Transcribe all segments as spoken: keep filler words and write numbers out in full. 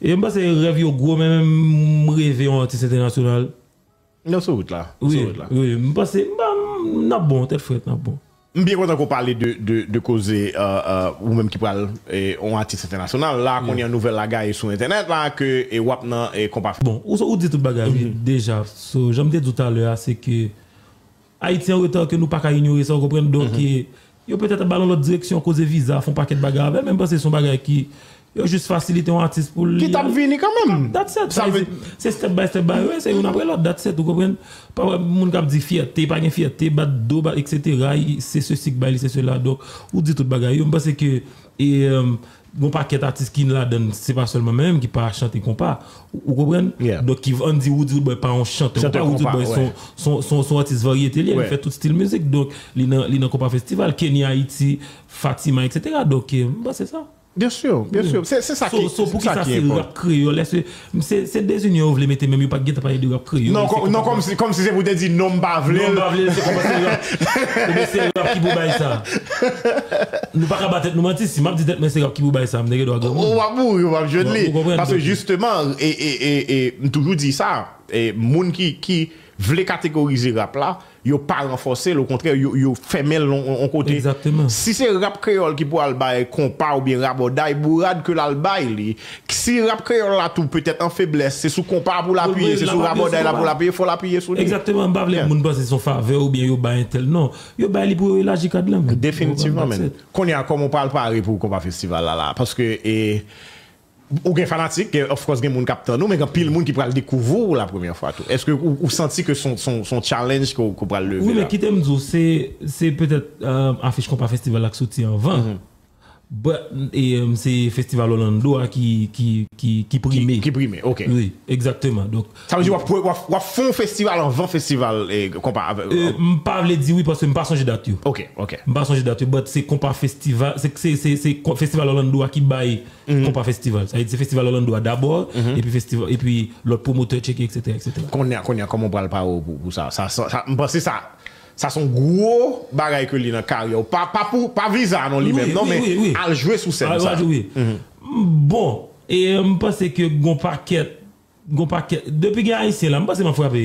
E m panse rèv yo gwo, men menm m reve yon atis entènasyonal. Nou sou wout la. Wi, sou wout la. Wi, m panse, m pa, n ap bon, tèt frèt, n ap bon. M byen kontan ke w pale de, de, de koze, euh, euh, ou menm ki pral, e, yon atis entènasyonal. La, kounye a nouvèl la gaye sou entènèt la, ke, e, w ap nan, e, konpa. Bon, ou, ou di tout bagay, wi, deja. So, jan m te di w talè a, se ke Ayiti an reta, ke nou pa ka inyore sa, ou konprann? Donk, e, yo petèt ap ba l yon lòt direksyon, koze viza, fè yon pakèt bagay avè l, men m panse se yon bagay ki, yo jis fasilite yon atis pou li. Ki t ap vini kanmenm. That's it. Sa vle di, se step by step, bay, wi, se youn apre lòt, that's it, ou konprann? Pa wè moun k ap di fyète, pa gen fyète, bat do, bat, et cetera, i- se sesi k bay li, se sela. Donk, ou di tout bagay yo. M panse ke, e, euh, gon pakèt atis ki ladann, se pa sèlman mwen menm ki pa chante konpa. Ou, ou konprann? Donk, ki, ann di Roody Roodboy pa yon chantè konpa, Roody Roodboy se yon, se yon, se yon, se yon atis varyete li ye, li fè tout stil mizik. Donk, li nan, li nan konpa festival, Kenny Haiti, Fatima, et cetera. Donk, e, m panse sa. Byen si, byen si. Se, se sa ki, so, so, pou ki sa se rap kreyòl? Èske se, se dezinyon yo vle mete, menm yo pa t gentan pale de rap kreyòl? Non, kòm, non, kòmsi, kòmsi se pou te di non, m pa vle l. Non, m pa vle l, se konpa se rap. Ebyen, se rap ki pou bay sa. Nou pa ka ba tèt nou manti. Si m ap di tèt mwen se rap ki pou bay sa, m te gen dwa granmoun. Ou ap mouri, ou ap jwenn li. Paske jisteman, e, e, e, e, m toujou di sa, e, moun ki, ki vle kategorize rap la, yo pa ranfòse l, okontrè, yo, yo fèmen l yon, yon kote. Egzakteman. Si se rap kreyòl ki pou al bay konpa oubyen rabòday, bourad ke l al bay li. Si rap kreyòl la tou petèt an feblès, se sou konpa pou l apiye, se sou rabòday la pou l apiye, fò l apiye sou li. Egzakteman, m pa vle moun panse se yon favè oubyen yo bay entèl, non. Yo bay li pou yo elaji kad lan, man. Definitivman, man. Kounye a, kòman w pral pare pou konpa festival la, la? Paske, e, Ou gen fanatik, gen, of course, gen moun k ap tann ou, men gen anpil moun ki pral dekouvri w la premyè fwa tou. Èske ou, ou santi ke se yon, se yon, se yon challenge ke w, ke w pral leve la? Wi, men kite m di w, se, se petèt, euh, afich konpa festival la k soti anvan. But, e, euh, se festival Orlando a ki, ki, ki, ki prime. Ki, ki prime, ok. Wi, egzakteman. Donk, Sa vle di w ap, w ap, w ap fè yon festival anvan festival, e, konpa avè. Euh, m pa vle di wi paske m pa sonje dat yo. Ok, ok. M pa sonje dat yo, but se konpa festival, se, se, se, se ko- festival Orlando a ki bay konpa festival. Sa vle di se festival Orlando a dabò, epi festival, epi lòt pwomotè tcheke, et cetera, et cetera. Kounye a, kounye a, kòman w pral pare w pou, pou sa? Sa, sa, sa, m panse sa, sa se yon gwo bagay ke li nan karyè w. Pa, pa pou, pa viza non li menm, non, men al jwe sou sèn sa. Wi, wi, wi. Bon, e m panse ke gon pakèt Gon pakèt. Depi gen Ayisyen la, m panse m ap frape.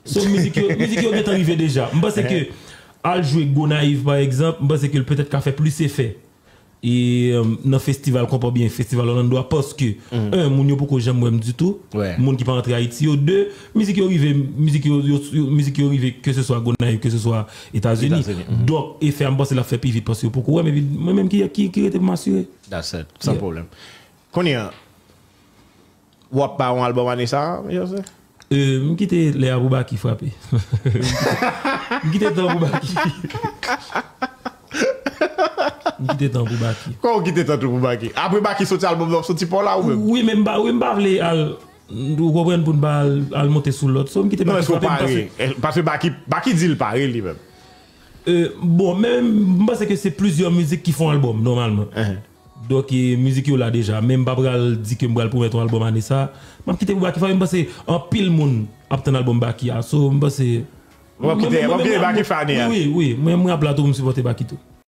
So, mizik yo, mizik yo gentan rive deja. M panse ke al jwe Gonayiv, pa egzanp, m panse ke l petèt ka fè plis efè. E, euh, nan festival konpa oubyen festival Orlando a, paske, un, moun yo poko janm wè m ditou. Moun ki pa antre Ayiti yo. De, mizik yo rive, mizik yo, yo, yo, mizik yo rive, keseswa Gonayiv, keseswa Etazini. Etazini. Donk, efè a, m panse l ap fè pi vit, paske yo poko wè m, epi mwen menm ki, ki, ki rete pou m asire. That's it. San pwoblèm. Kounye a, W ap ba yon album ane sa a, Jose? Euh, m kite lè a pou Baky frape. M kite tan pou Baky. M kite tan pou Baky. Kòman w kite tan tou pou Baky? Apre Baky soti album nan, w ap soti pa w la ou menm? Wi, men m pa, wi, m pa vle al, ou konprann, pou n pa al, al monte sou lòt. So, m kite Baky frape m panse. Paske Baky, Baky di l pare li menm. Euh, bon, men m panse ke se plizyè mizik ki fè yon album, nòmalman. Donk, e, mizik yo la deja, men m pa pral di ke m pral pwomèt yon album ane sa. M ap kite pou Baky fè, m panse anpil moun ap tann album Baky a. So, m panse. W ap kite, w ap kite Baky fè ane a? Wi, wi, wi. Mwen, mwen ap la tou pou m sipòte Baky tou.